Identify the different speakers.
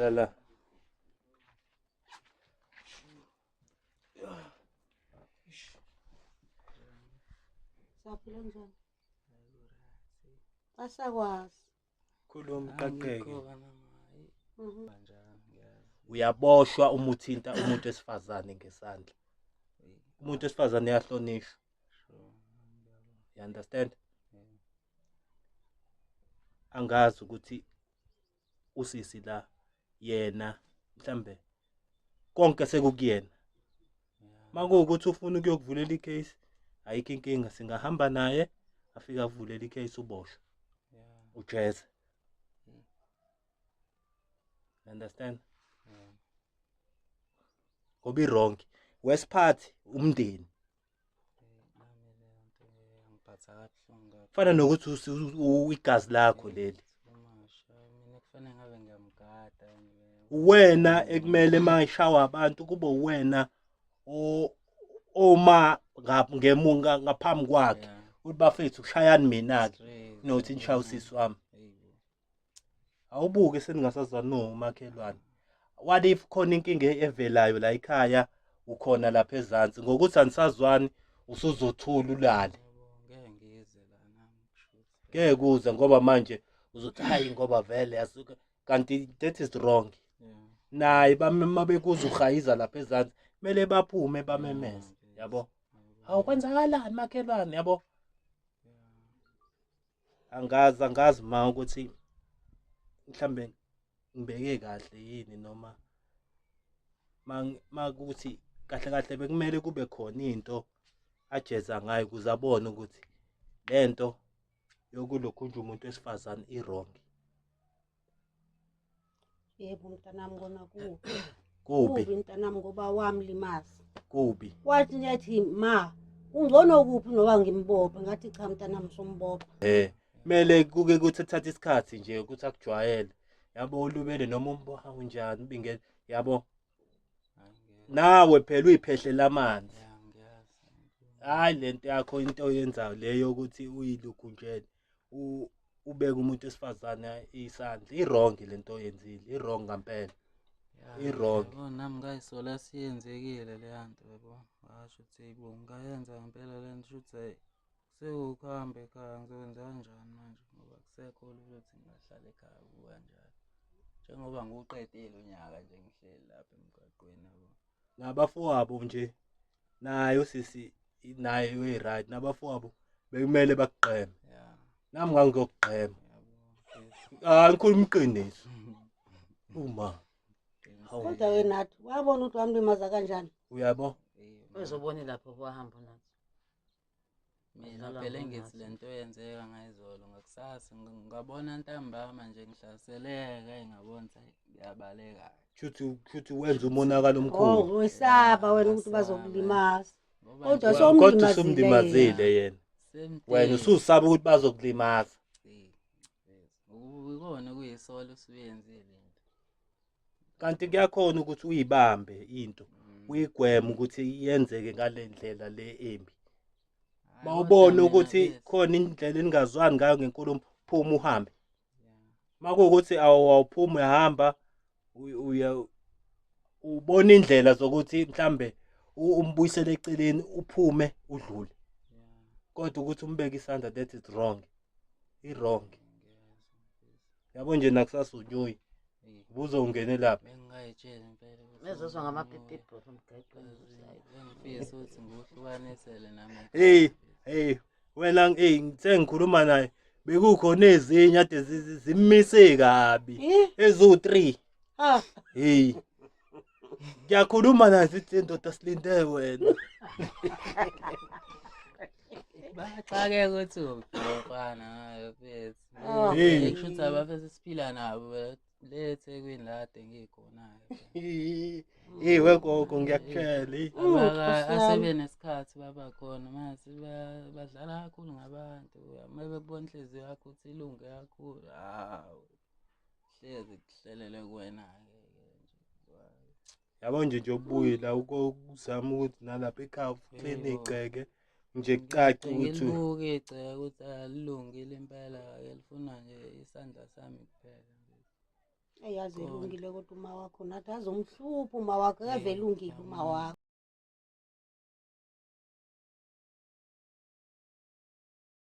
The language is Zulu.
Speaker 1: Phela la.
Speaker 2: Saphila njani? Asakwazi.
Speaker 1: Khuluma uqaqeke. Uyaboshwa uma uthinta umuntu wesifazane ngesandla. Umuntu wesifazane uyahlonishwa. You understand? Angazi ukuthi usisi la yena mhlambe konke sekukuyena. Makuwukuthi ufuna ukuyokuvulela icase, ayikho inkinga, singahamba naye afike avulele icase uboshwe. Ujeze. Understand? Ngoba i-wrong. Wesiphathi umndeni. Fana nokuthi igazi lakho leli. Wena ekumele mayishawa abantu kube wena oma ngemunga ngaphambi kwakhe ukuthi bafethu ushayani mina ke nokuthi nishaya usisi wami. Awubuke seningasazani nomakhelwane. What if khona inkinga evelayo la ekhaya, ukhona lapha ezansi ngokuthi anisazwani, usuzothula ulale. Ngeke kuze ngoba manje uzothi hayi ngoba vele asuke, kanti that is wrong. Naye mabekuza uhayiza lapha ezansi kumele baphume bamemeze, yabo. Hawu kwenzakalani makhelwane, yabo. Angazi ma ukuthi mhlambe ngibeke kahle yini noma makuthi kahle kahle bekumele kube khona into ajeza ngayo ukuze abone ukuthi lento yokulokhu nje umuntu wesifazane i-wrong.
Speaker 2: Yebo mntanami, kona kubi.
Speaker 1: Kubi.
Speaker 2: Kubi mntanami ngoba wamlimaza.
Speaker 1: Kubi.
Speaker 2: Wathi ngithi ma ungcono kuphi noba ngimbophe, ngathi cha mntanami sombopha.
Speaker 1: Mele kuke kuthi kuthatha isikhathi nje ukuthi akujwayele. Yabo ulubele noma umboha unjani ubingele, yabo. Nawe phela uyiphehlela amanzi. Hayi lento yakho into oyenzayo leyo ukuthi uyilukhu nje ubeke umuntu wesifazane isandla. I-wrong lento oyenzile, i-wrong ngempela. I-wrong.
Speaker 3: Yabo nami ngayisola siyenzekile le nto yabo. Ngasho ukuthi yebo ngayenza ngempela le nto, shuthi sekuhambe ekhaya ngizokwenza kanjani manje ngoba kusekho lula ukuthi ngingahlala ekhaya kukanjani. Njengoba ngiwuqedile unyaka nje ngihleli lapha emgwaqweni yabo.
Speaker 1: Nabafowabo nje naye usisi naye uyi-right, nabafowabo bekumele bakugqeme. Nami ngangiyokugqema. Hayi ngikhuluma iqiniso. Uma.
Speaker 2: Kodwa wena nathi wabona ukuthi wamlimaza kanjani?
Speaker 1: Uyabo?
Speaker 4: Uzobona lapho kwahamba nathi.
Speaker 3: Mina phela ngithi lento yenzeka ngayizolo ngakusasa ngabona ntambama nje ngihlaseleka ngabona ukuthi ngiyabaleka.
Speaker 1: Shuthi wenza umonakalo omkhulu.
Speaker 2: Oh, wesaba wena ukuthi bazokulimaza. Kodwa
Speaker 1: somlimazile yena. Wena ususaba ukuthi bazokulimaza.
Speaker 3: Ukubona kuyisolo usuyenzile into.
Speaker 1: Kanti kuyakhona ukuthi uyibambe into, uyigweme ukuthi yenzeke ngale ndlela le embi. Mawubona ukuthi khona indlela eningazwani ngayo ngenkulumo, phuma uhambe. Makuwukuthi awuphumi uyahamba, uya ubona indlela zokuthi mhlambe umbuyisele eceleni uphume udlule. Kodwa ukuthi umbeke isandla, that is wrong. I-wrong. Yabo nje nakusasa unyuyi. Ubuzongena lapha.
Speaker 3: Bengingayitsheli impela ukuthi
Speaker 4: Ngezozwa ngamapipipo emgaqweni.
Speaker 3: Bengifisa ukuthi ngikuhlukanisele nami.
Speaker 1: Hey, hey, wena hey ngithe ngikhuluma naye bekukhona ezinye ade zimise kabi. Ezu3.
Speaker 2: Ah.
Speaker 1: Hey. Ngiyakhuluma naye sithi ndoda silinde wena.
Speaker 3: Baxake ukuthi umfana ngayo mfethu.
Speaker 1: Hey.
Speaker 3: Kusho ukuthi abafethu siphila nabo le eThekwini la kade ngikhona.
Speaker 1: Hey wegogo ngiyakutshela.
Speaker 3: Asebenesikhathi baba khona mase badlala kakhulu ngabantu. Uma bebona inhliziyo yakho ukuthi ilunge kakhulu, hawu. Hlezi kuhlelele kuwena ke nje.
Speaker 1: Yabo nje nje ubuye la ukuzama ukuthi nalapha ekhaya clean igceke nje kucace ukuthi
Speaker 3: ngibuke igceke ukuthi alilungile impela, lifuna nje isandla sami kuphela.
Speaker 2: Eyazi
Speaker 3: Qonda.
Speaker 2: elungile kodwa uma wakho nathi azomhlupha uma wakho, eve elungile uma wakho.